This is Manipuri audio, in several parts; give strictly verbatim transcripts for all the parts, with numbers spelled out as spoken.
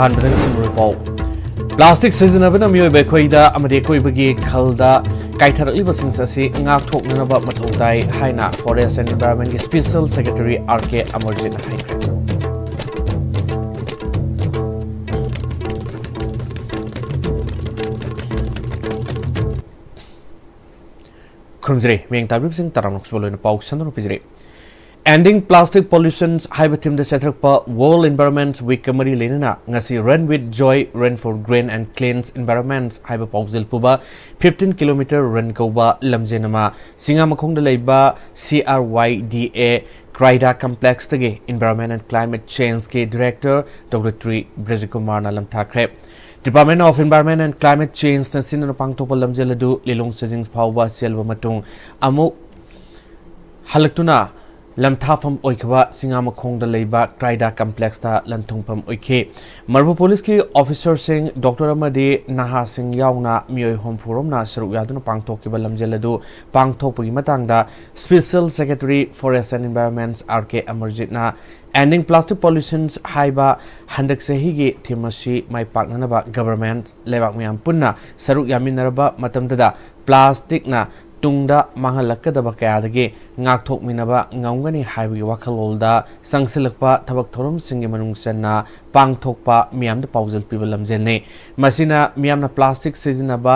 ꯑꯍꯥꯟꯕꯗ ꯉꯁꯤ ꯃꯔꯨ ꯄꯥꯎ꯫ ꯄ꯭ꯂꯥꯁꯇꯤꯛ ꯁꯤꯖꯤꯟꯅꯕꯅ ꯃꯤꯑꯣꯏꯕ ꯑꯩꯈꯣꯏꯗ ꯑꯃꯗꯤ ꯑꯩꯈꯣꯏꯕꯒꯤ ꯈꯜꯗ ꯀꯥꯏꯊꯔꯛꯂꯤꯕꯁꯤꯡ ꯑꯁꯤ ꯉꯥꯛꯊꯣꯛꯅꯅꯕ ꯃꯊꯧ ꯇꯥꯏ ꯍꯥꯏꯅ Forest and Environmentꯒꯤ Special Secretary R K Amarjitꯅ ꯍꯥꯏꯈ꯭ꯔꯦ꯫ ꯈꯨꯔꯨꯝꯖꯔꯤ꯫ ꯃꯤꯌꯦꯡ ꯇꯥꯕꯤꯕꯁꯤꯡ ꯇꯔꯥꯝꯅ ꯑꯣꯛꯆꯕ ꯂꯣꯏꯅ ꯄꯥꯎ ꯁꯟꯗꯣꯛꯅ ꯄꯤꯖꯔꯤ꯫ Ending Plastic Pollution ꯍꯥꯏꯕ themeꯗ ꯆꯠꯊꯔꯛꯄ World Environment Weekꯀ ꯃꯔꯤ ꯂꯩꯅꯅ ꯉꯁꯤ Run with Joy, Run for Green and Clean Environment ꯍꯥꯏꯕ ꯄꯥꯎꯖꯦꯜ ꯄꯨꯕ fifteen kilometer run ꯀꯧꯕ ꯂꯝꯖꯦꯟ ꯑꯃ ꯆꯤꯉꯥꯃꯈꯣꯡꯗ ꯂꯩꯕ C R Y D A Crida Complexꯇꯒꯤ Environment and Climate Changeꯀꯤ Director Doctor Tri ꯕ꯭ꯔꯖꯀꯨꯃꯥꯔꯅ ꯂꯝꯊꯥꯈ꯭ꯔꯦ꯫ Department of Environment and Climate Changeꯅ ꯁꯤꯟꯗꯨꯅ ꯄꯥꯡꯊꯣꯛꯄ ꯂꯝꯖꯦꯜ ꯑꯗꯨ ꯂꯤꯂꯣꯡ ꯆꯖꯤꯡ ꯐꯥꯎꯕ ꯆꯦꯜꯂꯕ ꯃꯇꯨꯡ ꯑꯃꯨꯛ ꯍꯜꯂꯛꯇꯨꯅ ꯂꯝꯊꯥꯐꯝ ꯑꯣꯏꯈꯤꯕ ꯆꯤꯉꯥꯃꯈꯣꯡꯗ ꯂꯩꯕ Crida Complexꯇ ꯂꯟꯊꯨꯡꯐꯝ ꯑꯣꯏꯈꯤ꯫ ꯃꯔꯨ policeꯀꯤ officerꯁꯤꯡ, doctor ꯑꯃꯗꯤ ꯅꯍꯥꯁꯤꯡ ꯌꯥꯎꯅ ꯃꯤꯑꯣꯏ ꯍꯨꯝꯐꯨ ꯔꯣꯝꯅ ꯁꯔꯨꯛ ꯌꯥꯗꯨꯅ ꯄꯥꯡꯊꯣꯛꯈꯤꯕ ꯂꯝꯖꯦꯜ ꯑꯗꯨ ꯄꯥꯡꯊꯣꯛꯄꯒꯤ ꯃꯇꯥꯡꯗ Special Secretary Forest and Environment R K Amarjitꯅ Ending Plastic Pollution ꯍꯥꯏꯕ ꯍꯟꯗꯛ ꯆꯍꯤꯒꯤ theme ꯑꯁꯤ ꯃꯥꯏ ꯄꯥꯛꯅꯅꯕ government, ꯂꯩꯕꯥꯛ ꯃꯌꯥꯝ ꯄꯨꯟꯅ ꯁꯔꯨꯛ ꯌꯥꯃꯤꯟꯅꯔꯕ ꯃꯇꯝꯗꯗ plasticꯅ ꯇꯨꯡꯗ ꯃꯥꯡꯍꯜꯂꯛꯀꯗꯕ ꯀꯌꯥꯗꯒꯤ ꯉꯥꯛꯊꯣꯛꯃꯤꯟꯅꯕ ꯉꯝꯒꯅꯤ ꯍꯥꯏꯕꯒꯤ ꯋꯥꯈꯜꯂꯣꯟꯗ ꯆꯪꯁꯤꯜꯂꯛꯄ ꯊꯕꯛ ꯊꯧꯔꯝꯁꯤꯡꯒꯤ ꯃꯅꯨꯡ ꯆꯟꯅ ꯄꯥꯡꯊꯣꯛꯄ ꯃꯤꯌꯥꯝꯗ ꯄꯥꯎꯖꯦꯜ ꯄꯤꯕ ꯂꯝꯖꯦꯜꯅꯤ꯫ ꯃꯁꯤꯅ ꯃꯤꯌꯥꯝꯅ plastic ꯁꯤꯖꯤꯟꯅꯕ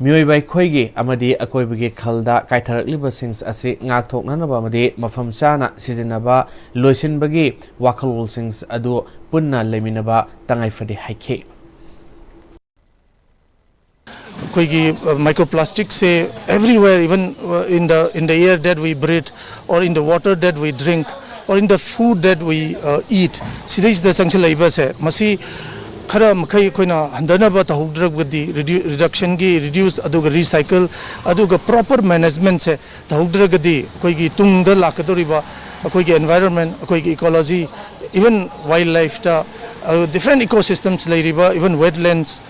ꯃꯤꯑꯣꯏꯕ ꯑꯩꯈꯣꯏꯒꯤ ꯑꯃꯗꯤ ꯑꯀꯣꯏꯕꯒꯤ ꯈꯜꯗ ꯀꯥꯏꯊꯔꯛꯂꯤꯕꯁꯤꯡ ꯑꯁꯤ ꯉꯥꯛꯊꯣꯛꯅꯅꯕ ꯑꯃꯗꯤ ꯃꯐꯝ ꯆꯥꯅ ꯁꯤꯖꯤꯟꯅꯕ ꯂꯣꯏꯁꯤꯟꯕꯒꯤ ꯋꯥꯈꯜꯂꯣꯟꯁꯤꯡ ꯑꯗꯨ ꯄꯨꯟꯅ ꯂꯩꯃꯤꯟꯅꯕ ꯇꯉꯥꯏ ꯐꯗꯦ ꯍꯥꯏꯈꯤ꯫ ꯑꯩꯈꯣꯏꯒꯤ, uh, microplasticꯁꯦ everywhere, even, uh, in the, in the air that we breathe, or in the water that we drink, or in the food that we, uh, eat, ꯁꯤꯗꯩꯁꯤꯗ ꯆꯪꯁꯤꯜꯂꯛꯏꯕꯁꯦ, ꯃꯁꯤ ꯈꯔ ꯃꯈꯩ ꯑꯩꯈꯣꯏꯅ ꯍꯟꯊꯅꯕ ꯇꯧꯍꯧꯗ꯭ꯔꯒꯗꯤ, redu-, reductionꯒꯤ reduce, ꯑꯗꯨꯒ recycle, ꯑꯗꯨꯒ proper managementꯁꯦ ꯇꯧꯍꯧꯗ꯭ꯔꯒꯗꯤ, ꯑꯩꯈꯣꯏꯒꯤ ꯇꯨꯡꯗ ꯂꯥꯛꯀꯗꯧꯔꯤꯕ ꯑꯩꯈꯣꯏꯒꯤ environment, ꯑꯩꯈꯣꯏꯒꯤ ecology, even wildlifeꯇ, ꯑ, different ecosystems ꯂꯩꯔꯤꯕ, even wetlands,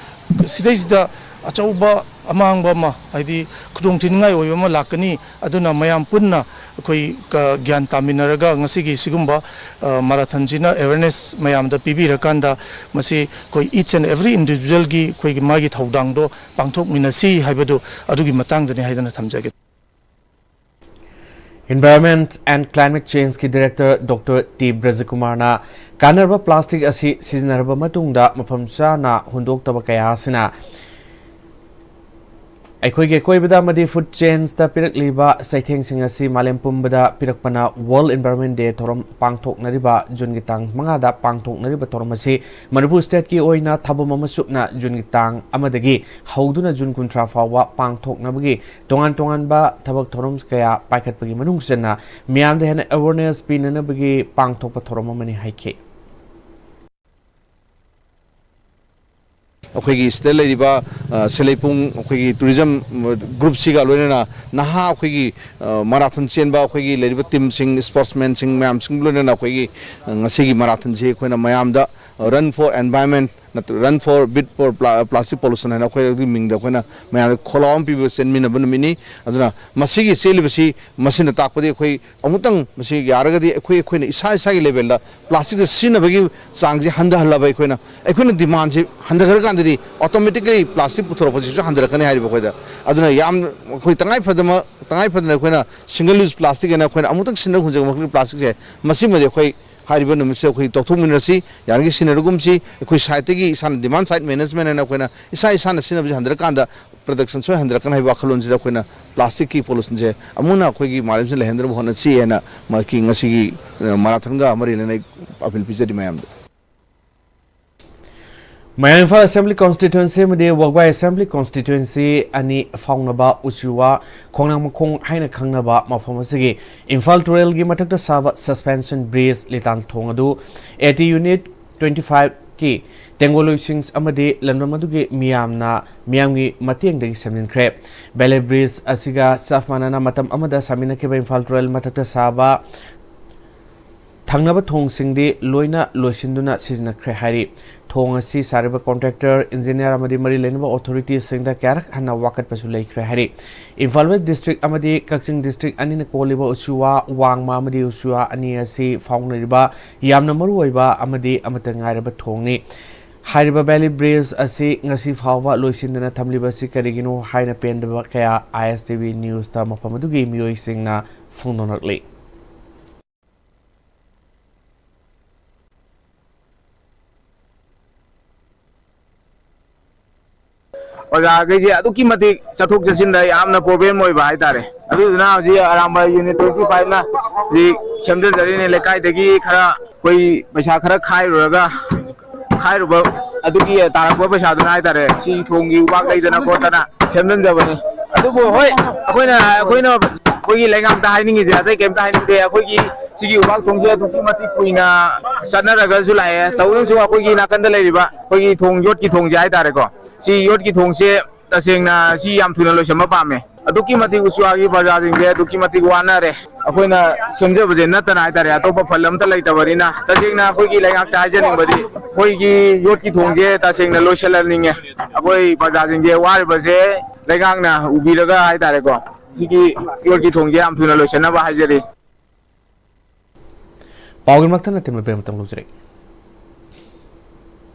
ꯁꯤꯗꯩꯁꯤꯗ ꯑꯆꯧꯕ ꯑꯃꯥꯡꯕ ꯑꯃ, ꯍꯥꯏꯗꯤ ꯈꯨꯗꯣꯡ ꯊꯤꯅꯤꯡꯉꯥꯏ ꯑꯣꯏꯕ ꯑꯃ ꯂꯥꯛꯀꯅꯤ꯫ ꯑꯗꯨꯅ ꯃꯌꯥꯝ ꯄꯨꯟꯅ ꯑꯩꯈꯣꯏ ꯀ-, ꯒ꯭ꯌꯥꯟ ꯇꯥꯃꯤꯟꯅꯔꯒ ꯉꯁꯤꯒꯤ ꯁꯤꯒꯨꯝꯕ, ꯑ, ꯃꯔꯥꯊꯟꯁꯤꯅ awareness ꯃꯌꯥꯝꯗ ꯄꯤꯕꯤꯔꯀꯥꯟꯗ ꯃꯁꯤ ꯑꯩꯈꯣꯏ each and every individualꯒꯤ ꯑꯩꯈꯣꯏꯒꯤ ꯃꯥꯒꯤ ꯊꯧꯗꯥꯡꯗꯣ ꯄꯥꯡꯊꯣꯛꯃꯤꯟꯅꯁꯤ ꯍꯥꯏꯕꯗꯨ ꯑꯗꯨꯒꯤ ꯃꯇꯥꯡꯗꯅꯤ ꯍꯥꯏꯗꯅ ꯊꯝꯖꯒꯦ꯫ Environment and Climate Changeꯀꯤ Director Doctor ꯇꯤ ꯕ꯭ꯔꯖꯀꯨꯃꯥꯔꯅ ꯀꯥꯟꯅꯔꯕ plastic ꯑꯁꯤ ꯁꯤꯖꯤꯟꯅꯔꯕ ꯃꯇꯨꯡꯗ ꯃꯐꯝ ꯆꯥꯅ ꯍꯨꯟꯗꯣꯛꯇꯕ ꯀꯌꯥ ꯑꯁꯤꯅ ꯑꯩꯈꯣꯏꯒꯤ ꯑꯀꯣꯏꯕꯗ ꯑꯃꯗꯤ food chainꯗ ꯄꯤꯔꯛꯂꯤꯕ ꯆꯩꯊꯦꯡꯁꯤꯡ ꯑꯁꯤ ꯃꯥꯂꯦꯝ ꯄꯨꯝꯕꯗ ꯄꯤꯔꯛꯄꯅ World Environment Day ꯊꯧꯔꯝ ꯄꯥꯡꯊꯣꯛꯅꯔꯤꯕ ꯖꯨꯟꯒꯤ ꯇꯥꯡ ꯃꯉꯥꯗ ꯄꯥꯡꯊꯣꯛꯅꯔꯤꯕ ꯊꯧꯔꯝ ꯑꯁꯤ ꯃꯅꯤꯄꯨꯔ stateꯀꯤ ꯑꯣꯏꯅ ꯊꯥꯕꯝ ꯑꯃ ꯆꯨꯞꯅ ꯖꯨꯟꯒꯤ ꯇꯥꯡ ꯑꯃꯗꯒꯤ ꯍꯧꯗꯨꯅ ꯖꯨꯟ ꯀꯨꯟꯊ꯭ꯔꯥ ꯐꯥꯎꯕ ꯄꯥꯡꯊꯣꯛꯅꯕꯒꯤ ꯇꯣꯉꯥꯟ ꯇꯣꯉꯥꯟꯕ ꯊꯕꯛ ꯊꯧꯔꯝ ꯀꯌꯥ ꯄꯥꯏꯈꯠꯄꯒꯤ ꯃꯅꯨꯡ ꯆꯟꯅ ꯃꯤꯌꯥꯝꯗ ꯍꯦꯟꯅ awareness ꯄꯤꯅꯅꯕꯒꯤ ꯄꯥꯡꯊꯣꯛꯄ ꯊꯧꯔꯝ ꯑꯃꯅꯤ ꯍꯥꯏꯈꯤ꯫ ꯑꯩꯈꯣꯏꯒꯤ ꯁꯤꯗ ꯂꯩꯔꯤꯕ, ꯑ, ꯁꯦꯂꯩꯄꯨꯡ ꯑꯩꯈꯣꯏꯒꯤ tourism groupꯁꯤꯒ ꯂꯣꯏꯅꯅ ꯅꯍꯥ ꯑꯩꯈꯣꯏꯒꯤ, ꯑ, marathon ꯆꯦꯟꯕ ꯑꯩꯈꯣꯏꯒꯤ ꯂꯩꯔꯤꯕ teamꯁꯤꯡ, sportsmanꯁꯤꯡ ꯃꯌꯥꯝꯁꯤꯡ ꯂꯣꯏꯅꯅ ꯑꯩꯈꯣꯏꯒꯤ, ꯑ, ꯉꯁꯤꯒꯤ marathonꯁꯤ ꯑꯩꯈꯣꯏꯅ ꯃꯌꯥꯝꯗ, ꯑ, Run for Environment ꯅꯠꯇ꯭ꯔ Run for Beat for Pla-, Plastic Pollution ꯍꯥꯏꯅ ꯑꯩꯈꯣꯏ ꯑꯗꯨꯒꯤ ꯃꯤꯡꯗ ꯑꯩꯈꯣꯏꯅ ꯃꯌꯥꯝꯗ ꯈꯣꯜꯂꯥꯎ ꯑꯃ ꯄꯤꯕ ꯆꯦꯟꯃꯤꯟꯅꯕ ꯅꯨꯃꯤꯠꯅꯤ꯫ ꯑꯗꯨꯅ ꯃꯁꯤꯒꯤ ꯆꯦꯜꯂꯤꯕꯁꯤ ꯃꯁꯤꯅ ꯇꯥꯛꯄꯗꯤ ꯑꯩꯈꯣꯏ ꯑꯃꯨꯛꯇꯪ ꯃꯁꯤ ꯌꯥꯔꯒꯗꯤ ꯑꯩꯈꯣꯏ, ꯑꯩꯈꯣꯏꯅ ꯏꯁꯥ ꯏꯁꯥꯒꯤ levelꯗ plasticꯁꯦ ꯁꯤꯖꯤꯟꯅꯕꯒꯤ ꯆꯥꯡꯁꯦ ꯍꯟꯊꯍꯜꯂꯕ ꯑꯩꯈꯣꯏꯅ, ꯑꯩꯈꯣꯏꯅ demandꯁꯦ ꯍꯟꯊꯈ꯭ꯔꯀꯥꯟꯗꯗꯤ automatically plastic ꯄꯨꯊꯣꯔꯛꯄꯁꯤꯁꯨ ꯍꯟꯊꯔꯛꯀꯅꯤ ꯍꯥꯏꯔꯤꯕ ꯑꯩꯈꯣꯏꯗ꯫ ꯑꯗꯨꯅ ꯌꯥꯝ ꯑꯩꯈꯣꯏ ꯇꯉꯥꯏ ꯐꯗꯅ, ꯇꯉꯥꯏ ꯐꯗꯅ ꯑꯩꯈꯣꯏꯅ single use plastic ꯍꯥꯏꯅ ꯑꯩꯈꯣꯏꯅ ꯑꯃꯨꯛꯇꯪ ꯁꯤꯖꯤꯟꯅꯕ ꯍꯨꯟꯖꯕ plasticꯁꯦ ꯃꯁꯤꯃꯗꯤ ꯑꯩꯈꯣꯏ ꯍꯥꯏꯔꯤꯕ ꯅꯨꯃꯤꯠꯁꯤꯗ ꯑꯩꯈꯣꯏ ꯇꯣꯛꯊꯣꯛꯃꯤꯟꯅꯔꯁꯤ, ꯌꯥꯔꯤꯈꯩ ꯁꯤꯖꯤꯟꯅꯔꯒꯨꯝꯁꯤ꯫ ꯑꯩꯈꯣꯏ sideꯇꯒꯤ ꯏꯁꯥꯅ demand side management ꯍꯥꯏꯅ ꯑꯩꯈꯣꯏꯅ ꯏꯁꯥ ꯏꯁꯥꯅ ꯁꯤꯖꯤꯟꯅꯕꯁꯦ ꯍꯟꯊꯔꯀꯥꯟꯗ production ꯁꯣꯏ ꯍꯟꯊꯔꯛꯀꯅꯤ ꯍꯥꯏꯕ ꯋꯥꯈꯜꯂꯣꯟꯁꯤꯗ ꯑꯩꯈꯣꯏꯅ plasticꯀꯤ pollutionꯁꯦ ꯑꯃꯨꯛ ꯍꯟꯅ ꯑꯩꯈꯣꯏꯒꯤ ꯃꯥꯂꯦꯝꯁꯤꯗ ꯂꯩꯍꯟꯗꯅꯕ ꯍꯣꯠꯅꯁꯤ ꯍꯥꯏꯅ ꯃꯍꯥꯛꯀꯤ ꯉꯁꯤꯒꯤ, ꯑ, marathonꯒ ꯃꯔꯤ ꯂꯩꯅꯅ ꯑꯩ appeal ꯄꯤꯖꯔꯤ ꯃꯌꯥꯝꯗ꯫ ꯃꯌꯥꯡ ꯏꯝꯐꯥꯜ Assembly Constituency ꯑꯃꯗꯤ ꯋꯥꯒ꯭ꯋꯥꯏ Assembly Constituency ꯑꯅꯤ ꯐꯥꯎꯅꯕ ꯎꯆꯤꯋꯥ ꯈꯣꯡꯅꯥꯡ ꯃꯈꯣꯡ ꯍꯥꯏꯅ ꯈꯪꯅꯕ ꯃꯐꯝ ꯑꯁꯤꯒꯤ ꯏꯝꯐꯥꯜ ꯇꯨꯔꯦꯜꯒꯤ ꯃꯊꯛꯇ ꯁꯥꯕ suspension bridge ꯂꯤꯇꯥꯟ ꯊꯣꯡ ꯑꯗꯨ AT Unit twenty fiveꯀꯤ ꯇꯦꯡꯒꯣꯂꯨꯏꯁꯤꯡ ꯑꯃꯗꯤ ꯂꯝꯗꯝ ꯑꯗꯨꯒꯤ ꯃꯤꯌꯥꯝꯅ, ꯃꯤꯌꯥꯝꯒꯤ ꯃꯇꯦꯡꯗꯒꯤ ꯁꯦꯝꯖꯤꯟꯈ꯭ꯔꯦ꯫ Valley bridge ꯑꯁꯤꯒ ꯆꯞ ꯃꯥꯟꯅꯅ ꯃꯇꯝ ꯑꯃꯗ ꯁꯥꯃꯤꯟꯅꯈꯤꯕ ꯏꯝꯐꯥꯜ ꯇꯨꯔꯦꯜ ꯃꯊꯛꯇ ꯁꯥꯕ ꯊꯪꯅꯕ ꯊꯣꯡꯁꯤꯡꯗꯤ ꯂꯣꯏꯅ ꯂꯣꯏꯁꯤꯟꯗꯨꯅ ꯁꯤꯖꯤꯟꯅꯈ꯭ꯔꯦ ꯍꯥꯏꯔꯤ꯫ ꯊꯣꯡ ꯑꯁꯤ ꯁꯥꯔꯤꯕ ꯀꯣꯟꯇ꯭ꯔꯦꯛꯇꯔ, ꯏꯟꯖꯤꯅꯤꯌꯥꯔ ꯑꯃꯗꯤ ꯃꯔꯤ ꯂꯩꯅꯕ ꯑꯣꯊꯣꯔꯤꯇꯤꯁꯤꯡꯗ ꯀꯌꯥꯔꯛ ꯍꯟꯅ ꯋꯥꯀꯠꯄꯁꯨ ꯂꯩꯈ꯭ꯔꯦ ꯍꯥꯏꯔꯤ꯫ ꯏꯝꯐꯥꯜ ꯋꯦꯁ ꯗꯤꯁꯇ꯭ꯔꯤꯛ ꯑꯃꯗꯤ ꯀꯛꯆꯤꯡ ꯗꯤꯁꯇ꯭ꯔꯤꯛ ꯑꯅꯤꯅ ꯀꯣꯜꯂꯤꯕ ꯎꯆꯤꯋꯥ ꯋꯥꯡꯃ ꯑꯃꯗꯤ ꯎꯆꯤꯋꯥ ꯑꯅꯤ ꯑꯁꯤ ꯐꯥꯎꯅꯔꯤꯕ ꯌꯥꯝꯅ ꯃꯔꯨꯑꯣꯏꯕ ꯑꯃꯗꯤ ꯑꯃꯠꯇ ꯉꯥꯏꯔꯕ ꯊꯣꯡꯅꯤ꯫ ꯍꯥꯏꯔꯤꯕ ꯕꯦꯂꯤ ꯕ꯭ꯔꯤꯖ ꯑꯁꯤ ꯉꯁꯤ ꯐꯥꯎꯕ ꯂꯣꯏꯁꯤꯟꯗꯅ ꯊꯝꯂꯤꯕ ꯑꯁꯤ ꯀꯔꯤꯒꯤꯅꯣ ꯍꯥꯏꯅ ꯄꯦꯟꯗꯕ ꯀꯌꯥ ꯑꯥꯏ ꯑꯦꯁ ꯇꯤ ꯚꯤ ꯅ꯭ꯌꯨꯁꯇ ꯃꯐꯝ ꯑꯗꯨꯒꯤ ꯃꯤꯑꯣꯏꯁꯤꯡꯅ ꯐꯣꯡꯗꯣꯛꯂꯛꯂꯤ꯫ ꯑꯣꯖꯥꯈꯩꯁꯦ ꯑꯗꯨꯛꯀꯤ ꯃꯇꯤꯛ ꯆꯠꯊꯣꯛ ꯆꯠꯁꯤꯟꯗ ꯌꯥꯝꯅ ꯄ꯭ꯔꯣꯕ꯭ꯂꯦꯝ ꯑꯣꯏꯕ ꯍꯥꯏꯇꯥꯔꯦ꯫ ꯑꯗꯨꯗꯨꯅ ꯍꯧꯖꯤꯛ ꯑꯔꯥꯝꯕꯥꯏ ꯌꯨꯅꯤꯠ ꯇ꯭ꯋꯦꯟꯇꯤ ꯐꯥꯏꯚꯅ ꯍꯧꯖꯤꯛ ꯁꯦꯝꯖꯗꯔꯤꯅꯦ꯫ ꯂꯩꯀꯥꯏꯗꯒꯤ ꯈꯔ ꯑꯩꯈꯣꯏ ꯄꯩꯁꯥ ꯈꯔ ꯈꯥꯏꯔꯨꯔꯒ, ꯈꯥꯏꯔꯨꯕ ꯑꯗꯨꯒꯤ ꯇꯥꯔꯛꯄ ꯄꯩꯁꯥꯗꯨꯅ ꯍꯥꯏꯇꯥꯔꯦ, ꯁꯤ ꯊꯣꯡꯒꯤ ꯎꯕꯥꯛ ꯂꯩꯗꯅ ꯈꯣꯠꯇꯅ ꯁꯦꯝꯖꯤꯟꯖꯕꯅꯤ꯫ ꯑꯗꯨꯕꯨ ꯍꯣꯏ, ꯑꯩꯈꯣꯏꯅ, ꯑꯩꯈꯣꯏꯅ ꯑꯩꯈꯣꯏꯒꯤ ꯂꯩꯉꯥꯛꯇ ꯍꯥꯏꯅꯤꯡꯉꯤꯁꯦ ꯑꯇꯩ ꯀꯩꯝꯇ ꯍꯥꯏꯅꯤꯡꯗꯦ꯫ ꯑꯩꯈꯣꯏꯒꯤ ꯁꯤꯒꯤ ꯎꯕꯥꯛ ꯊꯣꯡꯁꯦ ꯑꯗꯨꯛꯀꯤ ꯃꯇꯤꯛ ꯀꯨꯏꯅ ꯆꯠꯅꯔꯒꯁꯨ ꯂꯥꯛꯑꯦ꯫ ꯇꯧꯕꯅꯁꯨ ꯑꯩꯈꯣꯏꯒꯤ ꯅꯥꯀꯟꯗ ꯂꯩꯔꯤꯕ ꯑꯩꯈꯣꯏꯒꯤ ꯊꯣꯡ, ꯌꯣꯠꯀꯤ ꯊꯣꯡꯁꯦ ꯍꯥꯏꯇꯥꯔꯦꯀꯣ, ꯁꯤ ꯌꯣꯠꯀꯤ ꯊꯣꯡꯁꯦ ꯇꯁꯦꯡꯅ ꯁꯤ ꯌꯥꯝ ꯊꯨꯅ ꯂꯣꯏꯁꯤꯟꯕ ꯄꯥꯝꯃꯦ꯫ ꯑꯗꯨꯛꯀꯤ ꯃꯇꯤꯛ ꯎꯆꯤꯋꯥꯒꯤ ꯄ꯭ꯔꯖꯥꯁꯤꯡꯁꯦ ꯑꯗꯨꯛꯀꯤ ꯃꯇꯤꯛ ꯋꯥꯅꯔꯦ꯫ ꯑꯩꯈꯣꯏꯅ ꯁꯦꯝꯖꯕꯁꯦ ꯅꯠꯇꯅ ꯍꯥꯏꯇꯥꯔꯦ, ꯑꯇꯣꯞꯄ ꯐꯜ ꯑꯝꯇ ꯂꯩꯇꯕꯅꯤꯅ, ꯇꯁꯦꯡꯅ ꯑꯩꯈꯣꯏꯒꯤ ꯂꯩꯉꯥꯛꯇ ꯍꯥꯏꯖꯅꯤꯡꯕꯗꯤ, ꯑꯩꯈꯣꯏꯒꯤ ꯌꯣꯠꯀꯤ ꯊꯣꯡꯁꯦ ꯇꯁꯦꯡꯅ ꯂꯣꯏꯁꯤꯜꯍꯟꯅꯤꯡꯉꯦ꯫ ꯑꯩꯈꯣꯏ ꯄ꯭ꯔꯖꯥꯁꯤꯡꯁꯦ ꯋꯥꯔꯤꯕꯁꯦ ꯂꯩꯉꯥꯛꯅ ꯎꯕꯤꯔꯒ ꯍꯥꯏꯇꯥꯔꯦꯀꯣ, ꯁꯤꯒꯤ ꯌꯣꯠꯀꯤ ꯊꯣꯡꯁꯦ ꯌꯥꯝ ꯊꯨꯅ ꯂꯣꯏꯁꯤꯟꯅꯕ ꯍꯥꯏꯖꯔꯤ꯫ ꯄꯥꯎꯒꯤ ꯃꯛꯇ ꯅꯠꯇꯦ, ꯃꯇꯝ ꯂꯧꯖꯔꯦ꯫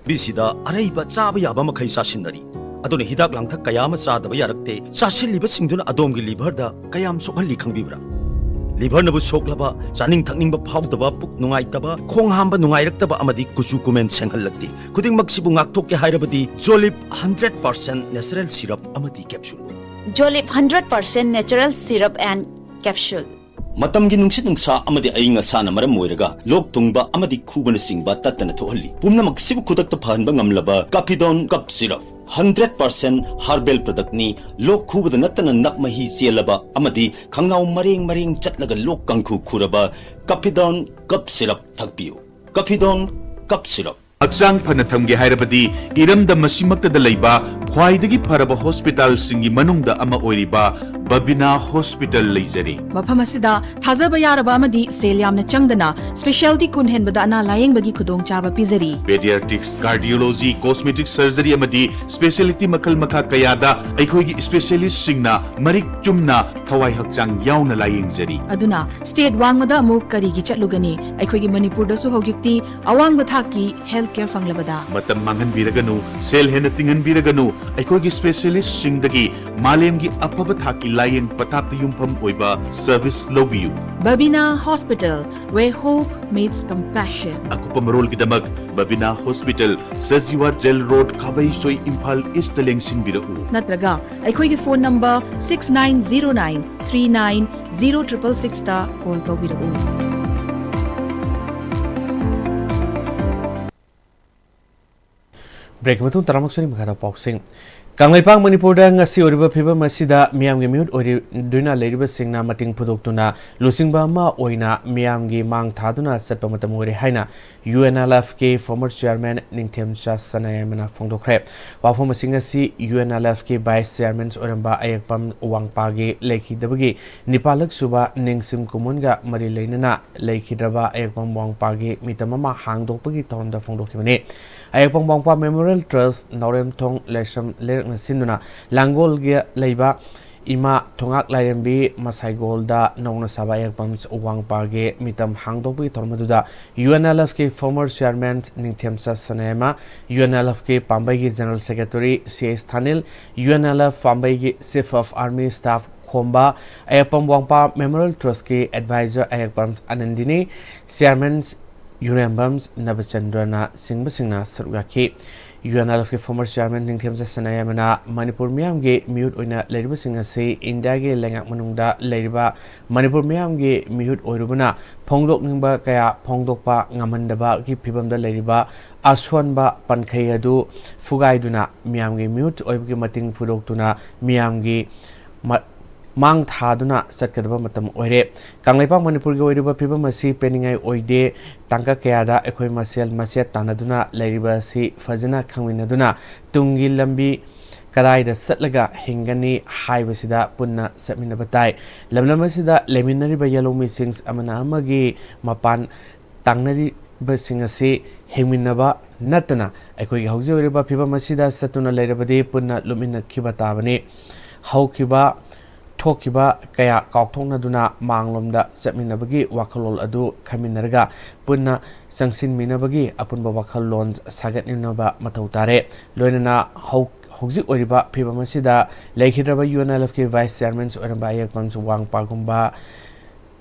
ꯕꯤꯁꯤꯗ ꯑꯔꯩꯕ ꯆꯥꯕ ꯌꯥꯕ ꯃꯈꯩ ꯆꯥꯁꯤꯟꯅꯔꯤ꯫ ꯑꯗꯨꯅ ꯍꯤꯗꯥꯛ ꯂꯥꯡꯊꯛ ꯀꯌꯥ ꯑꯃ ꯆꯥꯗꯕ ꯌꯥꯔꯛꯇꯦ꯫ ꯆꯥꯁꯤꯜꯂꯤꯕꯁꯤꯡꯗꯨꯅ ꯑꯗꯣꯝꯒꯤ ꯂꯤꯚꯔꯗ ꯀꯌꯥꯝ ꯁꯣꯛꯍꯜꯂꯤ ꯈꯪꯕꯤꯕ꯭ꯔꯥ? ꯂꯤꯚꯔꯅꯕꯨ ꯁꯣꯛꯂꯕ, ꯆꯥꯅꯤꯡ ꯊꯛꯅꯤꯡꯕ ꯐꯥꯎꯗꯕ, ꯄꯨꯛ ꯅꯨꯡꯉꯥꯏꯇꯕ, ꯈꯣꯡ ꯍꯥꯝꯕ ꯅꯨꯡꯉꯥꯏꯔꯛꯇꯕ ꯑꯃꯗꯤ ꯀꯨꯆꯨ ꯀꯨꯃꯦꯟ ꯁꯦꯡꯍꯜꯂꯛꯇꯦ꯫ ꯈꯨꯗꯤꯡꯃꯛꯁꯤꯕꯨ ꯉꯥꯛꯊꯣꯛꯀꯦ ꯍꯥꯏꯔꯕꯗꯤ ꯖꯣꯂꯤꯞ ꯍꯟꯗ꯭ꯔꯦꯠ ꯄꯥꯔꯁꯦꯟ natural syrup ꯑꯃꯗꯤ capsule꯫ Jolip hundred percent natural syrup and capsule꯫ ꯃꯇꯝꯒꯤ ꯅꯨꯡꯁꯤꯠ ꯅꯨꯡꯁꯥ ꯑꯃꯗꯤ ꯑꯏꯪ ꯑꯁꯥꯅ ꯃꯔꯝ ꯑꯣꯏꯔꯒ ꯂꯣꯛ ꯊꯨꯡꯕ ꯑꯃꯗꯤ ꯈꯨꯕꯅꯆꯤꯡꯕ ꯇꯠꯇꯅ ꯊꯣꯛꯍꯜꯂꯤ꯫ ꯄꯨꯝꯅꯃꯛꯁꯤꯕꯨ ꯈꯨꯗꯛꯇ ꯐꯍꯟꯕ ꯉꯝꯂꯕ ꯀꯥꯐꯤꯗꯣꯟ cough syrup. Hundred percent herbal product ꯅꯤ꯫ ꯂꯣꯛ ꯈꯨꯕꯗ ꯅꯠꯇꯅ ꯅꯞ ꯃꯍꯤ ꯆꯦꯜꯂꯕ ꯑꯃꯗꯤ ꯈꯪꯅꯥꯎ ꯃꯔꯦꯡ ꯃꯔꯦꯡ ꯆꯠꯂꯒ ꯂꯣꯛ ꯀꯥꯡꯈꯨ ꯈꯨꯔꯕ ꯀꯥꯐꯤꯗꯣꯟ ꯀꯞ ꯁꯤꯔꯞ ꯊꯛꯄꯤꯌꯨ꯫ ꯀꯥꯐꯤꯗꯣꯟ cough syrup. ꯍꯛꯆꯥꯡ ꯐꯅ ꯊꯝꯒꯦ ꯍꯥꯏꯔꯕꯗꯤ ꯏꯔꯝꯗꯝ ꯑꯁꯤꯃꯛꯇꯗ ꯂꯩꯕ ꯈ꯭ꯋꯥꯏꯗꯒꯤ ꯐꯔꯕ ꯍꯣꯁꯄꯤꯇꯥꯜꯁꯤꯡꯒꯤ ꯃꯅꯨꯡꯗ ꯑꯃ ꯑꯣꯏꯔꯤꯕ ꯕꯕꯤꯅꯥ ꯍꯣꯁꯄꯤꯇꯥꯜ ꯂꯩꯖꯔꯤ꯫ ꯃꯐꯝ ꯑꯁꯤꯗ ꯊꯥꯖꯕ ꯌꯥꯔꯕ ꯑꯃꯗꯤ ꯁꯦꯜ ꯌꯥꯝꯅ ꯆꯪꯗꯅ specialty ꯀꯨꯟ ꯍꯦꯟꯕꯗ ꯑꯅꯥ ꯂꯥꯌꯦꯡꯕꯒꯤ ꯈꯨꯗꯣꯡꯆꯥꯕ ꯄꯤꯖꯔꯤ꯫ Pediatrics, cardiology, cosmetic surgery ꯑꯃꯗꯤ specialty ꯃꯈꯜ ꯃꯈꯥ ꯀꯌꯥꯗ ꯑꯩꯈꯣꯏꯒꯤ specialistꯁꯤꯡꯅ ꯃꯔꯤꯛ ꯆꯨꯝꯅ ꯊꯋꯥꯏ ꯍꯛꯆꯥꯡ ꯌꯥꯎꯅ ꯂꯥꯌꯦꯡꯖꯔꯤ꯫ ꯑꯗꯨꯅ state ꯋꯥꯡꯃꯗ ꯑꯃꯨꯛ ꯀꯔꯤꯒꯤ ꯆꯠꯂꯨꯒꯅꯤ? ꯑꯩꯈꯣꯏꯒꯤ ꯃꯅꯤꯄꯨꯔꯗꯁꯨ ꯍꯧꯖꯤꯛꯇꯤ ꯑꯋꯥꯡꯕ ꯊꯥꯛꯀꯤ health care ꯐꯪꯂꯕꯗ꯫ ꯃꯇꯝ ꯃꯥꯡꯍꯟꯕꯤꯔꯒꯅꯨ, ꯁꯦꯜ ꯍꯦꯟꯅ ꯇꯤꯡꯍꯟꯕꯤꯔꯒꯅꯨ, ꯑꯩꯈꯣꯏꯒꯤ specialistꯁꯤꯡꯗꯒꯤ ꯃꯥꯂꯦꯝꯒꯤ ꯑꯐꯕ ꯊꯥꯛꯀꯤ ꯂꯥꯌꯦꯡ ꯄꯊꯥꯞꯇ ꯌꯨꯝꯐꯝ ꯑꯣꯏꯕ service ꯂꯧꯕꯤꯌꯨ꯫ Babina Hospital, where hope meets compassion. ꯑꯀꯨꯞꯄ ꯃꯔꯣꯜꯒꯤꯗꯃꯛ ꯕꯕꯤꯅꯥ hospital, Sajiwa jail road, Khabeisoi, Imphal east ꯂꯦꯡꯁꯤꯟꯕꯤꯔꯛꯎ꯫ ꯅꯠꯇ꯭ꯔꯒ ꯑꯩꯈꯣꯏꯒꯤ phone number six nine zero nine three nine zero triple sixꯇ call ꯇꯧꯕꯤꯔꯛꯎ꯫ Break ꯃꯇꯨꯡ ꯇꯔꯥꯃꯨꯛ ꯁꯨꯅꯤ ꯃꯈꯥꯗ ꯄꯥꯎꯁꯤꯡ꯫ ꯀꯪꯂꯩꯄꯥꯛ ꯃꯅꯤꯄꯨꯔꯗ ꯉꯁꯤ ꯑꯣꯏꯔꯤꯕ ꯐꯤꯕꯝ ꯑꯁꯤꯗ ꯃꯤꯌꯥꯝꯒꯤ ꯃꯤꯍꯨꯠ ꯑꯣꯏꯗꯨꯅ ꯂꯩꯔꯤꯕꯁꯤꯡꯅ ꯃꯇꯦꯡ ꯄꯨꯊꯣꯛꯇꯨꯅ ꯂꯨꯆꯤꯡꯕ ꯑꯃ ꯑꯣꯏꯅ ꯃꯤꯌꯥꯝꯒꯤ ꯃꯥꯡ ꯊꯥꯗꯨꯅ ꯆꯠꯄ ꯃꯇꯝ ꯑꯣꯏꯔꯦ ꯍꯥꯏꯅ UNLFꯀꯤ former chairman ꯅꯤꯡꯊꯦꯝꯆꯥ ꯁꯅꯥꯌꯥꯏꯃꯅ ꯐꯣꯡꯗꯣꯛꯈ꯭ꯔꯦ꯫ ꯋꯥꯐꯝ ꯑꯁꯤ ꯉꯁꯤ UNLFꯀꯤ vice chairman ꯑꯣꯏꯔꯝꯕ ꯑꯌꯦꯛꯄꯝ ꯋꯥꯡꯄꯥꯒꯤ ꯂꯩꯈꯤꯗꯕꯒꯤ ꯅꯤꯄꯥꯜꯂꯛ ꯁꯨꯕ ꯅꯤꯡꯁꯤꯡ ꯀꯨꯝꯑꯣꯟꯒ ꯃꯔꯤ ꯂꯩꯅꯅ ꯂꯩꯈꯤꯗ꯭ꯔꯕ ꯑꯌꯦꯛꯄꯝ ꯋꯥꯡꯄꯥꯒꯤ ꯃꯤꯇꯝ ꯑꯃ ꯍꯥꯡꯗꯣꯛꯄꯒꯤ ꯊꯧꯔꯝꯗ ꯐꯣꯡꯗꯣꯛꯈꯤꯕꯅꯤ꯫ ꯑꯌꯦꯛꯄꯝ ꯋꯥꯡꯄꯥ Memorial Trust ꯅꯥꯎꯔꯦꯝꯊꯣꯡ ꯂꯥꯏꯁ꯭ꯔꯝ ꯂꯩꯔꯛꯅ ꯁꯤꯟꯗꯨꯅ ꯂꯥꯡꯒꯣꯜꯒ ꯂꯩꯕ ꯏꯃꯥ ꯊꯣꯉꯥꯛ ꯂꯥꯏꯔꯦꯝꯕꯤ ꯃꯁꯥꯏꯒꯣꯜꯗ ꯅꯧꯅ ꯁꯥꯕ ꯑꯌꯦꯛꯄꯝ ꯋꯥꯡꯄꯥꯒꯤ ꯃꯤꯇꯝ ꯍꯥꯡꯗꯣꯛꯄꯒꯤ ꯊꯧꯔꯝ ꯑꯗꯨꯗ UNLFꯀꯤ former chairman ꯅꯤꯡꯊꯦꯝꯆꯥ Sanayaima, UNLFꯀꯤ ꯄꯥꯝꯕꯩꯒꯤ general secretary C S ꯊꯥꯅꯤꯜ, UNLF ꯄꯥꯝꯕꯩꯒꯤ chief of army staff ꯈꯣꯝꯕ, ꯑꯌꯦꯛꯄꯝ ꯋꯥꯡꯄꯥ Memorial Trustꯀꯤ advisor ꯑꯌꯦꯛꯄꯝ ꯑꯅꯟꯗꯤꯅꯤ, chairman ꯌꯨꯔꯦꯝꯕꯝ ꯅꯕꯆꯟꯗ꯭ꯔꯅ ꯆꯤꯡꯕꯁꯤꯡꯅ ꯁꯔꯨꯛ ꯌꯥꯈꯤ꯫ UNLFꯀꯤ former chairman ꯅꯤꯡꯊꯦꯝꯆꯥ ꯁꯅꯥꯌꯥꯏꯃꯅ ꯃꯅꯤꯄꯨꯔ ꯃꯤꯌꯥꯝꯒꯤ ꯃꯤꯍꯨꯠ ꯑꯣꯏꯅ ꯂꯩꯔꯤꯕꯁꯤꯡ ꯑꯁꯤ ꯏꯟꯗꯤꯌꯥꯒꯤ ꯂꯩꯉꯥꯛ ꯃꯅꯨꯡꯗ ꯂꯩꯔꯤꯕ ꯃꯅꯤꯄꯨꯔ ꯃꯤꯌꯥꯝꯒꯤ ꯃꯤꯍꯨꯠ ꯑꯣꯏꯔꯨꯕꯅ ꯐꯣꯡꯗꯣꯛꯅꯤꯡꯕ ꯀꯌꯥ ꯐꯣꯡꯗꯣꯛꯄ ꯉꯝꯍꯟꯗꯕꯒꯤ ꯐꯤꯕꯝꯗ ꯂꯩꯔꯤꯕ ꯑꯁꯣꯟꯕ ꯄꯟꯈꯩ ꯑꯗꯨ ꯐꯨꯒꯥꯏꯗꯨꯅ ꯃꯤꯌꯥꯝꯒꯤ ꯃꯤꯍꯨꯠ ꯑꯣꯏꯕꯒꯤ ꯃꯇꯦꯡ ꯄꯨꯊꯣꯛꯇꯨꯅ ꯃꯤꯌꯥꯝꯒꯤ ꯃ-, ꯃꯥꯡ ꯊꯥꯗꯨꯅ ꯆꯠꯀꯗꯕ ꯃꯇꯝ ꯑꯣꯏꯔꯦ꯫ ꯀꯪꯂꯩꯄꯥꯛ ꯃꯅꯤꯄꯨꯔꯒꯤ ꯑꯣꯏꯔꯤꯕ ꯐꯤꯕꯝ ꯑꯁꯤ ꯄꯦꯟꯅꯤꯡꯉꯥꯏ ꯑꯣꯏꯗꯦ꯫ ꯇꯥꯡꯀꯛ ꯀꯌꯥꯗ ꯑꯩꯈꯣꯏ ꯃꯁꯦꯜ ꯃꯆꯦꯠ ꯇꯥꯟꯅꯗꯨꯅ ꯂꯩꯔꯤꯕ ꯑꯁꯤ ꯐꯖꯅ ꯈꯪꯃꯤꯟꯅꯗꯨꯅ ꯇꯨꯡꯒꯤ ꯂꯝꯕꯤ ꯀꯗꯥꯏꯗ ꯆꯠꯂꯒ ꯍꯤꯡꯒꯅꯤ ꯍꯥꯏꯕꯁꯤꯗ ꯄꯨꯟꯅ ꯆꯠꯃꯤꯟꯅꯕ ꯇꯥꯏ꯫ ꯂꯝꯗꯝ ꯑꯁꯤꯗ ꯂꯩꯃꯤꯟꯅꯔꯤꯕ ꯌꯦꯜꯍꯧꯃꯤꯁꯤꯡ ꯑꯃꯅ ꯑꯃꯒꯤ ꯃꯄꯥꯟ ꯇꯥꯡꯅꯔꯤꯕꯁꯤꯡ ꯑꯁꯤ ꯍꯤꯡꯃꯤꯟꯅꯕ ꯅꯠꯇꯅ ꯑꯩꯈꯣꯏꯒꯤ ꯍꯧꯖꯤꯛ ꯑꯣꯏꯔꯤꯕ ꯐꯤꯕꯝ ꯑꯁꯤꯗ ꯆꯠꯇꯨꯅ ꯂꯩꯔꯕꯗꯤ ꯄꯨꯟꯅ ꯂꯨꯞꯃꯤꯟꯅꯈꯤꯕ ꯇꯥꯕꯅꯤ꯫ ꯍꯧꯈꯤꯕ ꯊꯣꯛꯈꯤꯕ ꯀꯌꯥ ꯀꯥꯎꯊꯣꯛꯅꯗꯨꯅ ꯃꯥꯡꯂꯣꯝꯗ ꯆꯠꯃꯤꯟꯅꯕꯒꯤ ꯋꯥꯈꯜꯂꯣꯟ ꯑꯗꯨ ꯈꯟꯃꯤꯟꯅꯔꯒ ꯄꯨꯟꯅ ꯆꯪꯁꯤꯟꯃꯤꯟꯅꯕꯒꯤ ꯑꯄꯨꯟꯕ ꯋꯥꯈꯜꯂꯣꯟ ꯁꯥꯒꯠꯃꯤꯟꯅꯕ ꯃꯊꯧ ꯇꯥꯔꯦ꯫ ꯂꯣꯏꯅꯅ ꯍꯧ-, ꯍꯧꯖꯤꯛ ꯑꯣꯏꯔꯤꯕ ꯐꯤꯕꯝ ꯑꯁꯤꯗ ꯂꯩꯈꯤꯗ꯭ꯔꯕ ꯌꯨ ꯑꯦꯟ ꯑꯦꯜ ꯑꯦꯐꯀꯤ ꯚꯥꯏꯁ ꯆꯤꯌꯥꯔꯃꯦꯟꯁꯨ ꯑꯣꯏꯔꯝꯕ ꯑꯌꯦꯛꯄꯝ ꯋꯥꯡꯄꯥꯒꯨꯝꯕ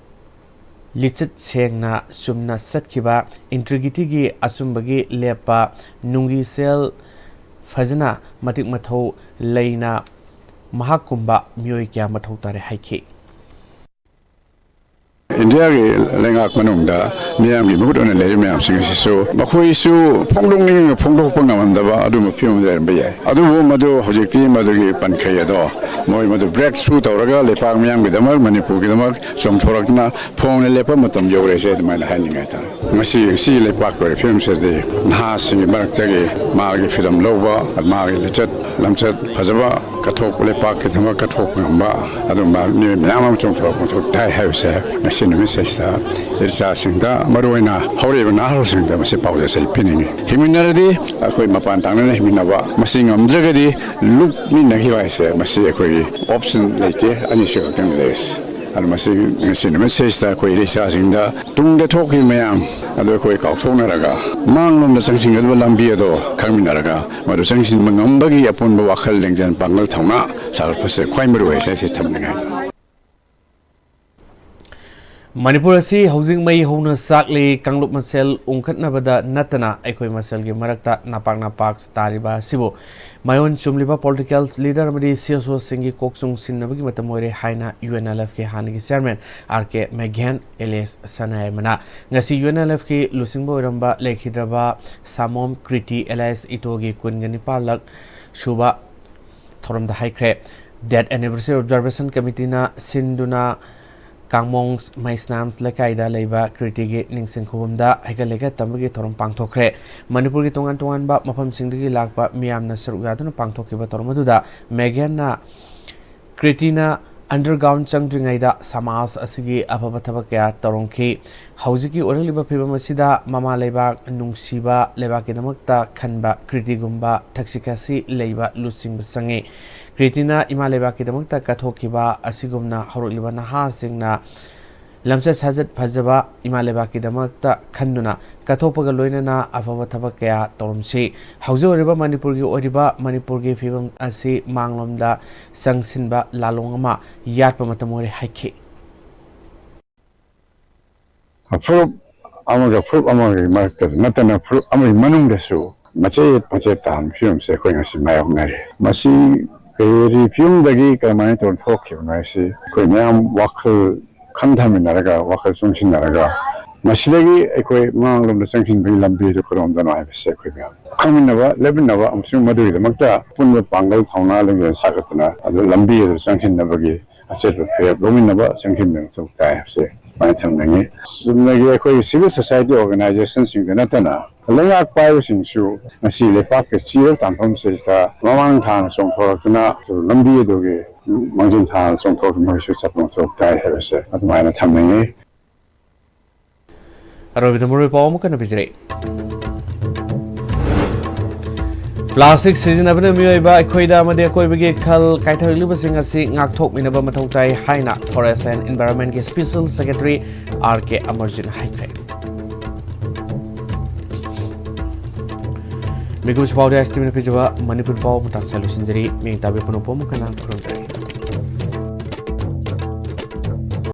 ꯂꯤꯆꯠ ꯁꯦꯡꯅ ꯆꯨꯝꯅ ꯆꯠꯈꯤꯕ, ꯏꯟꯇ꯭ꯔꯤꯒꯤꯇꯤꯒꯤ ꯑꯆꯨꯝꯕꯒꯤ ꯂꯦꯞꯄ, ꯅꯨꯡꯒꯤ ꯁꯦꯜ ꯐꯖꯅ ꯃꯇꯤꯛ ꯃꯊꯧ ꯂꯩꯅ ꯃꯍꯥꯛꯀꯨꯝꯕ ꯃꯤꯑꯣꯏ ꯀꯌꯥ ꯃꯊꯧ ꯇꯥꯔꯦ ꯍꯥꯏꯈꯤ꯫ ꯏꯟꯗꯤꯌꯥꯒꯤ ꯂꯩꯉꯥꯛ ꯃꯅꯨꯡꯗ ꯃꯤꯌꯥꯝꯒꯤ ꯃꯍꯨꯠ ꯑꯣꯏꯅ ꯂꯩꯔꯤꯕ ꯃꯌꯥꯝꯁꯤꯡ ꯑꯁꯤꯁꯨ ꯃꯈꯣꯏꯁꯨ ꯐꯣꯡꯗꯣꯛꯅꯤꯡꯉꯤꯕ ꯐꯣꯡꯗꯣꯛꯄ ꯉꯝꯂꯝꯗꯕ ꯑꯗꯨꯒꯨꯝꯕ ꯐꯤꯕꯝꯗ ꯂꯩꯔꯝꯕ ꯌꯥꯏ꯫ ꯑꯗꯨꯕꯨ ꯃꯗꯨ ꯍꯧꯖꯤꯛꯇꯤ ꯃꯗꯨꯒꯤ ꯄꯟꯈꯩ ꯑꯗꯣ ꯃꯣꯏ ꯃꯗꯨ ꯕ꯭ꯔꯦꯛ ꯊ꯭ꯔꯨ ꯇꯧꯔꯒ ꯂꯩꯄꯥꯛ ꯃꯤꯌꯥꯝꯒꯤꯗꯃꯛ, ꯃꯅꯤꯄꯨꯔꯒꯤꯗꯃꯛ ꯆꯣꯡꯊꯣꯔꯛꯇꯨꯅ ꯐꯣꯡꯅ ꯂꯦꯞꯄ ꯃꯇꯝ ꯌꯧꯔꯦꯁꯦ ꯑꯗꯨꯃꯥꯏꯅ ꯍꯥꯏꯅꯤꯡꯉꯥꯏ ꯇꯥꯔꯦ꯫ ꯉꯁꯤ, ꯉꯁꯤ ꯂꯩꯄꯥꯛꯀꯤ ꯑꯣꯏꯔꯤꯕ ꯐꯤꯕꯝꯁꯤꯗꯗꯤ ꯅꯍꯥꯁꯤꯡꯒꯤ ꯃꯔꯛꯇꯒꯤ ꯃꯥꯒꯤ ꯐ꯭ꯔꯤꯗꯝ ꯂꯧꯕ, ꯃꯥꯒꯤ ꯂꯤꯆꯠ ꯂꯝꯆꯠ ꯐꯖꯕ ꯀꯠꯊꯣꯛꯄ, ꯂꯩꯄꯥꯛꯀꯤꯗꯃꯛ ꯀꯠꯊꯣꯛꯄ ꯉꯝꯕ ꯑꯗꯨꯒꯨꯝꯕ ꯃꯤꯑꯣꯏ ꯃꯌꯥꯝ ꯑꯃ ꯆꯣꯡꯊꯣꯔꯛꯄ ꯃꯊꯧ ꯇꯥꯏ ꯍꯥꯏꯕꯁꯦ ꯉꯁꯤ ꯅꯨꯃꯤꯠꯁꯤꯗ ꯏꯆꯥꯁꯤꯡꯗ, ꯃꯔꯨꯑꯣꯏꯅ ꯍꯧꯔꯛꯏꯕ ꯅꯍꯥꯔꯣꯜꯁꯤꯡꯗ ꯃꯁꯤ ꯄꯥꯎꯖꯦꯜꯁꯦ ꯑꯩ ꯄꯤꯅꯤꯡꯉꯤ꯫ ꯍꯤꯡꯃꯤꯟꯅꯔꯗꯤ ꯑꯩꯈꯣꯏ ꯃꯄꯥꯟ ꯇꯥꯡꯅꯅ ꯍꯤꯡꯃꯤꯟꯅꯕ, ꯃꯁꯤ ꯉꯝꯗ꯭ꯔꯒꯗꯤ ꯂꯨꯞꯃꯤꯟꯅꯈꯤꯕ ꯍꯥꯏꯁꯦ ꯃꯁꯤ ꯑꯩꯈꯣꯏꯒꯤ ꯑꯣꯞꯁꯟ ꯂꯩꯇꯦ, ꯑꯅꯤꯁꯤ ꯈꯛꯇꯪ ꯂꯩꯔꯤꯁꯦ꯫ ꯑꯗꯨ ꯃꯁꯤ ꯉꯁꯤ ꯅꯨꯃꯤꯠꯁꯤꯗ ꯑꯩꯈꯣꯏ ꯏꯆꯥꯁꯤꯡꯗ ꯇꯨꯡꯗ ꯊꯣꯛꯈꯤꯕ ꯃꯌꯥꯝ ꯑꯗꯨ ꯑꯩꯈꯣꯏ ꯀꯥꯎꯊꯣꯛꯅꯔꯒ ꯃꯥꯡꯂꯣꯝꯗ ꯆꯪꯁꯤꯟꯒꯗꯕ ꯂꯝꯕꯤ ꯑꯗꯣ ꯈꯪꯃꯤꯟꯅꯔꯒ ꯃꯗꯨ ꯆꯪꯁꯤꯟꯕ ꯉꯝꯕꯒꯤ ꯑꯄꯨꯟꯕ ꯋꯥꯈꯜ, ꯂꯤꯡꯖꯦꯜ, ꯄꯥꯡꯒꯜ, ꯊꯧꯅꯥ ꯁꯥꯒꯠꯄꯁꯦ ꯈ꯭ꯋꯥꯏ ꯃꯔꯨ ꯑꯣꯏ ꯍꯥꯏꯁꯦ ꯊꯝꯅꯤꯡꯉꯥꯏ꯫ ꯃꯅꯤꯄꯨꯔ ꯑꯁꯤ ꯍꯧꯖꯤꯛ ꯃꯩ ꯍꯧꯅ ꯆꯥꯛꯂꯤ꯫ ꯀꯥꯡꯂꯨꯞ ꯃꯁꯦꯜ ꯎꯪꯈꯠꯅꯕꯗ ꯅꯠꯇꯅ ꯑꯩꯈꯣꯏ ꯃꯁꯦꯜꯒꯤ ꯃꯔꯛꯇ ꯅꯄꯥꯛ ꯅꯄꯥꯛ ꯇꯥꯔꯤꯕ ꯑꯁꯤꯕꯨ ꯃꯥꯏꯑꯣꯟ ꯆꯨꯝꯂꯤꯕ ꯄꯣꯂꯤꯇꯤꯀꯦꯜ ꯂꯤꯗꯔ ꯑꯃꯗꯤ ꯁꯤ ꯑꯦꯁ ꯑꯣꯁꯤꯡꯒꯤ ꯀꯣꯛ ꯆꯨꯡꯁꯤꯟꯅꯕꯒꯤ ꯃꯇꯝ ꯑꯣꯏꯔꯦ ꯍꯥꯏꯅ ꯌꯨ ꯑꯦꯟ ꯑꯦꯜ ꯑꯦꯐꯀꯤ ꯍꯥꯟꯅꯒꯤ ꯆꯤꯌꯥꯔꯃꯦꯟ ꯑꯥꯔ ꯀꯦ ꯃꯦꯘꯦꯟ ꯑꯦꯂꯤꯌꯥꯁ ꯁꯅꯥꯌꯥꯏꯃꯅ ꯉꯁꯤ ꯌꯨ ꯑꯦꯟ ꯑꯦꯜ ꯑꯦꯐꯀꯤ ꯂꯨꯆꯤꯡꯕ ꯑꯣꯏꯔꯝꯕ ꯂꯩꯈꯤꯗ꯭ꯔꯕ ꯁꯥꯃꯣꯝ ꯀ꯭ꯔꯤꯇꯤ ꯑꯦꯂꯥꯏꯁ ꯏꯇꯣꯒꯤ ꯀꯨꯟꯒ ꯅꯤꯄꯥꯜꯂꯛ ꯁꯨꯕ ꯊꯧꯔꯝꯗ ꯍꯥꯏꯈ꯭ꯔꯦ꯫ ꯗꯦꯠ ꯑꯦꯅꯤꯚꯔꯁꯔꯤ ꯑꯣꯕꯖꯥꯔꯕꯦꯁꯟ ꯀꯃꯤꯇꯤꯅ ꯁꯤꯟꯗꯨꯅ ꯀꯥꯡꯃꯣꯡ ꯃꯩꯁꯅꯥꯝ ꯂꯩꯀꯥꯏꯗ ꯂꯩꯕ ꯀ꯭ꯔꯤꯇꯤꯒꯤ ꯅꯤꯡꯁꯤꯡ ꯈꯨꯕꯝꯗ ꯍꯩꯒꯠ ꯂꯩꯒꯠ ꯇꯝꯕꯒꯤ ꯊꯧꯔꯝ ꯄꯥꯡꯊꯣꯛꯈ꯭ꯔꯦ꯫ ꯃꯅꯤꯄꯨꯔꯒꯤ ꯇꯣꯉꯥꯟ ꯇꯣꯉꯥꯟꯕ ꯃꯐꯝꯁꯤꯡꯗꯒꯤ ꯂꯥꯛꯄ ꯃꯤꯌꯥꯝꯅ ꯁꯔꯨꯛ ꯌꯥꯗꯨꯅ ꯄꯥꯡꯊꯣꯛꯈꯤꯕ ꯊꯧꯔꯝ ꯑꯗꯨꯗ ꯃꯦꯘꯟꯅ ꯀ꯭ꯔꯤꯇꯤꯅ underground ꯆꯪꯗ꯭ꯔꯤꯉꯩꯗ ꯁꯃꯥꯖ ꯑꯁꯤꯒꯤ ꯑꯐꯕ ꯊꯕꯛ ꯀꯌꯥ ꯇꯧꯔꯝꯈꯤ꯫ ꯍꯧꯖꯤꯛꯀꯤ ꯑꯣꯏꯔꯛꯂꯤꯕ ꯐꯤꯕꯝ ꯑꯁꯤꯗ ꯃꯃꯥ ꯂꯩꯕꯥꯛ ꯅꯨꯡꯁꯤꯕ, ꯂꯩꯕꯥꯛꯀꯤꯗꯃꯛꯇ ꯈꯟꯕ ꯀ꯭ꯔꯤꯇꯤꯒꯨꯝꯕ ꯊꯛꯁꯤ ꯈꯥꯁꯤ ꯂꯩꯕ ꯂꯨꯆꯤꯡꯕ ꯆꯪꯉꯤ꯫ ꯀ꯭ꯔꯤꯇꯤꯅ ꯏꯃꯥ ꯂꯩꯕꯥꯛꯀꯤꯗꯃꯛꯇ ꯀꯠꯊꯣꯛꯈꯤꯕ ꯑꯁꯤꯒꯨꯝꯅ ꯍꯧꯔꯛꯂꯤꯕ ꯅꯍꯥꯁꯤꯡꯅ ꯂꯝꯆꯠ ꯁꯥꯖꯠ ꯐꯖꯕ ꯏꯃꯥ ꯂꯩꯕꯥꯛꯀꯤꯗꯃꯛꯇ ꯈꯟꯗꯨꯅ ꯀꯠꯊꯣꯛꯄꯒ ꯂꯣꯏꯅꯅ ꯑꯐꯕ ꯊꯕꯛ ꯀꯌꯥ ꯇꯧꯔꯝꯁꯤ꯫ ꯍꯧꯖꯤꯛ ꯑꯣꯏꯔꯤꯕ ꯃꯅꯤꯄꯨꯔꯒꯤ ꯑꯣꯏꯔꯤꯕ ꯃꯅꯤꯄꯨꯔꯒꯤ ꯐꯤꯕꯝ ꯑꯁꯤ ꯃꯥꯡꯂꯣꯝꯗ ꯆꯪꯁꯤꯟꯕ ꯂꯥꯂꯣꯡ ꯑꯃ ꯌꯥꯠꯄ ꯃꯇꯝ ꯑꯣꯏꯔꯦ ꯍꯥꯏꯈꯤ꯫ ꯐꯨꯔꯨꯞ ꯑꯃꯒ ꯐꯨꯔꯨꯞ ꯑꯃꯒꯤ ꯃꯔꯛꯇ ꯅꯠꯇꯅ ꯐꯨꯔꯨꯞ ꯑꯃꯒꯤ ꯃꯅꯨꯡꯗꯁꯨ ꯃꯆꯦꯠ ꯃꯆꯦꯠ ꯇꯥꯍꯟꯕ ꯐꯤꯕꯝꯁꯦ ꯑꯩꯈꯣꯏ ꯉꯁꯤ ꯃꯥꯌꯣꯛꯅꯔꯤ꯫ ꯃꯁꯤ ꯀꯔꯤ ꯐꯤꯕꯝꯗꯒꯤ ꯀꯔꯝꯍꯥꯏꯅ ꯇꯧꯔ ꯊꯣꯛꯈꯤꯕꯅꯣ ꯍꯥꯏꯁꯤ ꯑꯩꯈꯣꯏ ꯃꯌꯥꯝ ꯋꯥꯈꯜ ꯈꯟꯊꯃꯤꯟꯅꯔꯒ, ꯋꯥꯈꯜ ꯆꯨꯡꯁꯤꯟꯅꯔꯒ, ꯃꯁꯤꯗꯒꯤ ꯑꯩꯈꯣꯏ ꯃꯥꯡꯂꯣꯝꯗ ꯆꯪꯁꯤꯟꯕꯒꯤ ꯂꯝꯕꯤꯗꯨ ꯀꯔꯣꯝꯗꯅꯣ ꯍꯥꯏꯕꯁꯦ ꯑꯩꯈꯣꯏ ꯃꯌꯥꯝ ꯈꯪꯃꯤꯟꯅꯕ, ꯂꯦꯞꯃꯤꯟꯅꯕ ꯑꯃꯁꯨꯡ ꯃꯗꯨꯒꯤꯗꯃꯛꯇ ꯑꯄꯨꯟꯕ ꯄꯥꯡꯒꯜ ꯊꯧꯅꯥ ꯂꯤꯡꯖꯦꯜ ꯁꯥꯒꯠꯇꯨꯅ ꯑꯗꯨ ꯂꯝꯕꯤ ꯑꯗꯨ ꯆꯪꯁꯤꯟꯅꯕꯒꯤ ꯑꯆꯦꯠꯄ ꯐꯤꯔꯦꯞ ꯂꯧꯃꯤꯟꯅꯕ, ꯆꯪꯁꯤꯟꯕ ꯃꯊꯧ ꯇꯥꯏ ꯍꯥꯏꯕꯁꯦ ꯁꯨꯃꯥꯏꯅ ꯊꯝꯅꯤꯡꯉꯤ꯫ ꯆꯨꯝꯅꯒꯤ ꯑꯩꯈꯣꯏꯒꯤ civil society organizationꯁꯤꯡꯗ ꯅꯠꯇꯅ ꯂꯩꯉꯥꯛ ꯄꯥꯏꯕꯁꯤꯡꯁꯨ ꯉꯁꯤ ꯂꯩꯄꯥꯛꯀꯤ ꯆꯤꯔ ꯇꯥꯟꯐꯝꯁꯤꯗ ꯃꯃꯥꯡ ꯊꯥꯅ ꯆꯣꯡꯊꯣꯔꯛꯇꯨꯅ ꯂꯝꯕꯤ ꯑꯗꯨꯒꯤ ꯃꯥꯡꯖꯤꯟ ꯊꯥꯅ ꯆꯣꯡꯊꯣꯔꯛꯇꯨꯅ ꯃꯈꯣꯏꯁꯨ ꯆꯠꯄ ꯃꯊꯧ ꯇꯥꯏ ꯍꯥꯏꯕꯁꯦ ꯑꯗꯨꯃꯥꯏꯅ ꯊꯝꯅꯤꯡꯉꯤ꯫ ꯑꯔꯣꯏꯕꯗ ꯃꯔꯨꯑꯣꯏ ꯄꯥꯎ ꯑꯃꯨꯛ ꯍꯟꯅ ꯄꯤꯖꯔꯛꯏ꯫ ꯄ꯭ꯂꯥꯁꯇꯤꯛ ꯁꯤꯖꯤꯟꯅꯕꯅ ꯃꯤꯑꯣꯏꯕ ꯑꯩꯈꯣꯏꯗ ꯑꯃꯗꯤ ꯑꯀꯣꯏꯕꯒꯤ ꯈꯜ ꯀꯥꯏꯊꯔꯛꯂꯤꯕꯁꯤꯡ ꯑꯁꯤ ꯉꯥꯛꯊꯣꯛꯃꯤꯟꯅꯕ ꯃꯊꯧ ꯇꯥꯏ ꯍꯥꯏꯅ Forest and Environmentꯀꯤ Special Secretary R K Amarjitꯅ ꯍꯥꯏꯈ꯭ꯔꯦ꯫ ꯃꯤꯀꯨꯞꯁꯤ ꯄꯥꯎꯗ S T Vꯅ ꯄꯤꯖꯕ ꯃꯅꯤꯄꯨꯔ ꯄꯥꯎ ꯃꯇꯥꯡ ꯑꯁꯤꯗ ꯂꯣꯏꯁꯤꯟꯖꯔꯤ꯫ ꯃꯤꯌꯦꯡ ꯇꯥꯕꯤꯕ ꯄꯨꯝꯅꯃꯛꯄꯨ ꯑꯃꯨꯛ ꯍꯟꯅ ꯈꯨꯔꯨꯝꯖꯔꯤ꯫